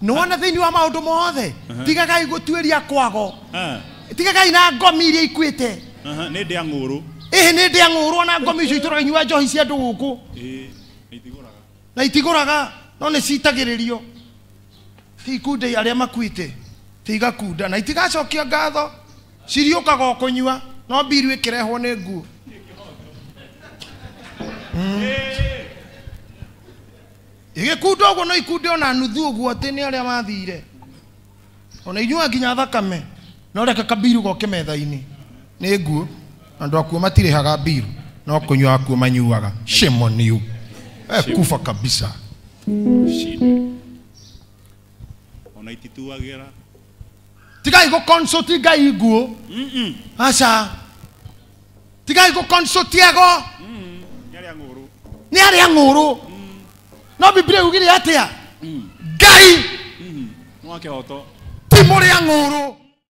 Nĩwona thĩinĩ wa maũndũ mothe tigagai gũtuĩria kwago, tigagai na ngomi iria ikuĩte. Nĩ ndĩa ng'ũrũ. Ĩhĩ nĩ ndĩa ng'ũrũ, ona ngomi icio itũraga inyua njohi cia andũ gũkũ. Itigũraga. Na itigũraga, no nĩ citagĩrĩrio. Ti ikunde arĩa makuĩte, ti igakunda na itigacokia ngatho, ciriũkaga o kũnyua, no mbiru ĩkĩrehwo nĩ nguo. Igĩkunda ũguo no ikunde ona nuthu ũguo atĩ nĩ arĩa mathire. Ona inyuaga nginya thakame, no reke kambiru goke metha-inĩ. Nĩ nguo, andũ akuo matirĩhaga mbiru, no kũnyua akuo manyuaga. Shame on you. Kufa kabisa. Shindwe. Ona itituagĩra. Tigai gũ consult Ngai nguo. Aca. Tigai gũ consult ego. Nĩ arĩa ng'ũrũ. Nĩ arĩa ng'ũrũ. No Biblia yugire atĩa? Ngai Nĩ wa kĩhoto. ti mũrĩa ng'ũrũ.